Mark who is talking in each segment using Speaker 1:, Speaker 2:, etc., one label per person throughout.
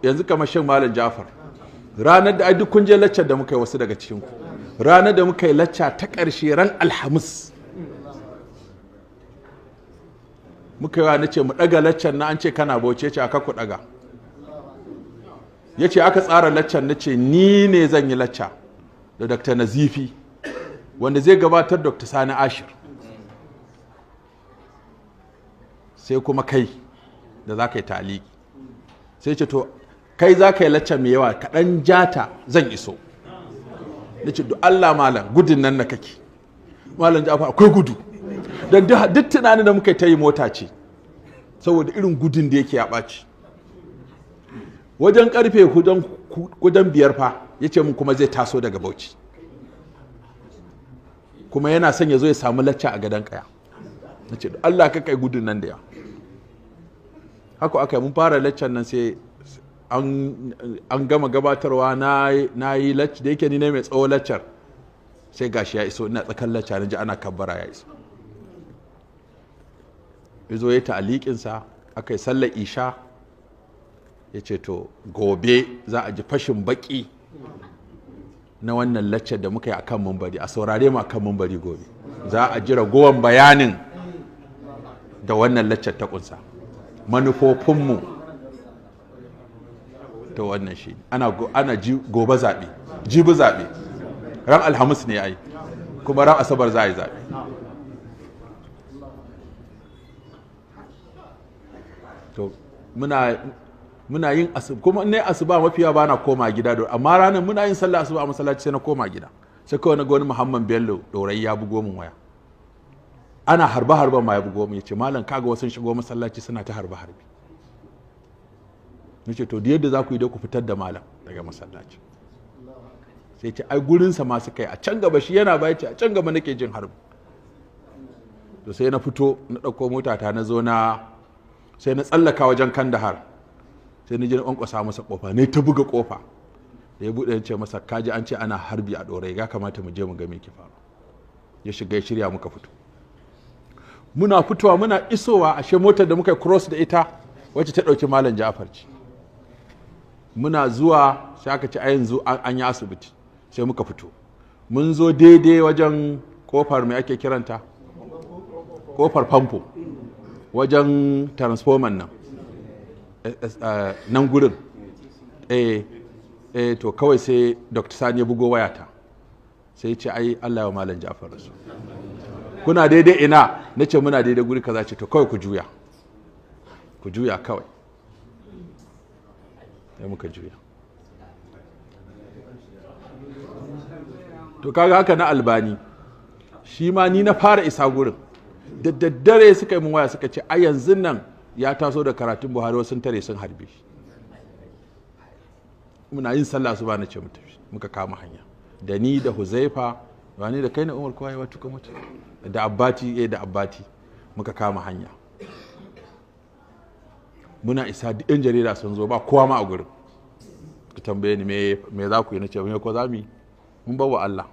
Speaker 1: Yanzu kamar shan Malam Jafar, ranar da ai duk kun je laccar da muka yi, wasu daga cikin ku, ranar da muka yi lacca ta ƙarshe, ran Alhamis muka yi wa, na ce mu ɗaga laccar na, an ce kana Bauchi, ce aka ku ɗaga, ya ce aka tsara laccar, na ce ni ne zan yi lacca da Dr. Nazifi, wanda zai gabatar Dr. Sani Ashir, sai kuma kai da za ka yi taliki. Sai ce, "To kai za ka yi lacca mai yawa kaɗan jata, zan iso." Na ce, "Allah malam, gudun nan na kake, Malam Jafar, akwai gudu." Don duk tunanin da muka ta yi mota ce, saboda irin gudun da yake ya ɓaci. Wajen karfe 5:30 fa ya ce mun kuma zai taso daga Bauchi, kuma yana son ya zo ya samu lacca a Gadon Kaya. Na ce, "Allah ka kai gudun nan da yawa." Haka aka yi, mun fara laccan nan, sai an gama gabatarwa, na yi lacca da yake ni ne mai tsawo laccar, sai gashi ya iso. Ina tsakan lacca na ji ana kabbara, ya iso, ya zo ya ta'aliƙinsa, aka yi sallar isha. Ya ce, "To gobe za a ji fashin baki na wannan laccar da muka yi akan mumbari, a saurare mu akan mumbari gobe, za a ji ragowar bayanin da wannan laccar ta kunsa, manufofinmu." To wannan shi ana ji gobe zaɓe, jibi zaɓe, ran Alhamis ne ai, kuma ran Asabar za a yi zaɓe. To muna yin asuba, kuma ne asuba mafiya ba na koma gida da, amma ranar muna yin sallah asuba a masallaci, sai na koma gida, sai kawai na ga wani Muhammad Bello Dorai ya bugo min waya. Ana harba harba ma ya bugo min, ya ce, "Malam, kaga wasu shigo masallaci suna ta harba harbi." Nace, "To da yadda za ku yi da ku fitar da malam daga masallaci." Sai ce, "Ai gurinsa ma suka yi a can gaba, shi yana baya." Ce, "A can gaba nake jin harbi." To sai na fito, na ɗauko motata, na zo na sai na tsallaka wajen Kandahar, sai na je na kwankwasa masa kofa, ne ta buga kofa da ya buɗe, ce masa, "Kaji an ce ana harbi a Ɗorai, ya kamata mu je mu ga me ke faru." Ya shiga ya shirya, muka fito. Muna fitowa, muna isowa, ashe motar da muka cross da ita wacce ta ɗauki Malam Ja'far ce. Muna zuwa sai aka ce a yanzu an yi asibiti. Sai muka fito, mun zo daidai wajen kofar, mai ake kiranta, kofar famfo, wajen transformer nan, nan gurin, eh eh. To kawai sai Dr. Sani ya bugo wayata, sai ce, "Ai Allah ya Malam Ja'far rasu, kuna daidai ina?" Na ce, "Muna daidai guri kaza." Ce, "To kawai ku juya, ku juya kawai." Sai muka juya. To kaga haka na Albani shi ma, ni na fara isa gurin. Da daddare suka yi mun waya, suka ce a yanzu nan ya taso da karatun Buhari, wasu tare sun harbe shi. Muna yin sallah su ba, na ce mu tafi, muka kama hanya da ni da Huzaifa, wani da kai na Umar, kowa ya wata mutu da Abbati, eh, da Abbati, muka kama hanya. Muna isa, duk yan jarida sun zo, ba kowa ma a gurin. Ka tambaye ni, me za ku yi? Na ce, "Me ko za mu yi? Mun bawa Allah."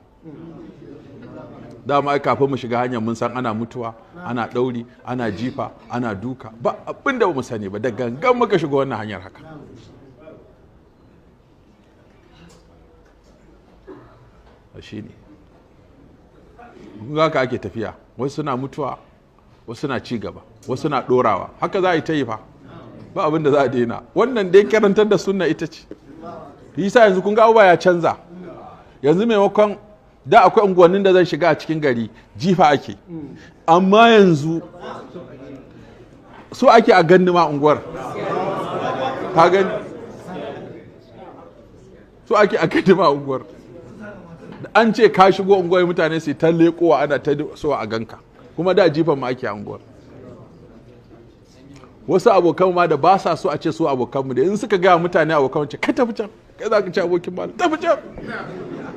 Speaker 1: Dama ai kafin mu shiga hanyar mun san ana mutuwa, ana ɗauri, ana jifa, ana duka, ba abin da ba mu sani ba. Da gangan muka shiga wannan hanyar haka. Shi ne haka ake tafiya, wasu suna mutuwa, wasu suna ci gaba, wasu suna ɗorawa. Haka za a yi ta yi fa, ba abin da za a daina. Wannan dai karantar da sunna ita ce yasa yanzu kun ga abubuwa ya canza. Yanzu maimakon da akwai unguwannin da zan shiga a cikin gari jifa ake, amma yanzu so ake a ganni ma unguwar. Ka gani, so ake a ganni ma unguwar. An ce ka shigo unguwar, mutane su ta leƙowa, ana ta so a ganka. Kuma da jifan ma ake a unguwar. Wasu abokan ma da ba sa so a ce su abokanmu da in suka gaya mutane abokan ce, "Kai, tafi can, kai za ka ci abokin malam, tafi can."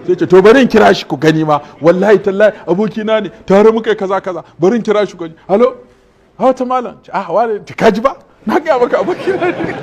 Speaker 1: Sai ce, "To bari in kira shi ku gani ma, wallahi tallahi abokina ne, tare muka yi kaza kaza, bari in kira shi ku gani. Halo, wata malam ce, ah, wani ta kaji ba na gaya maka abokina ne."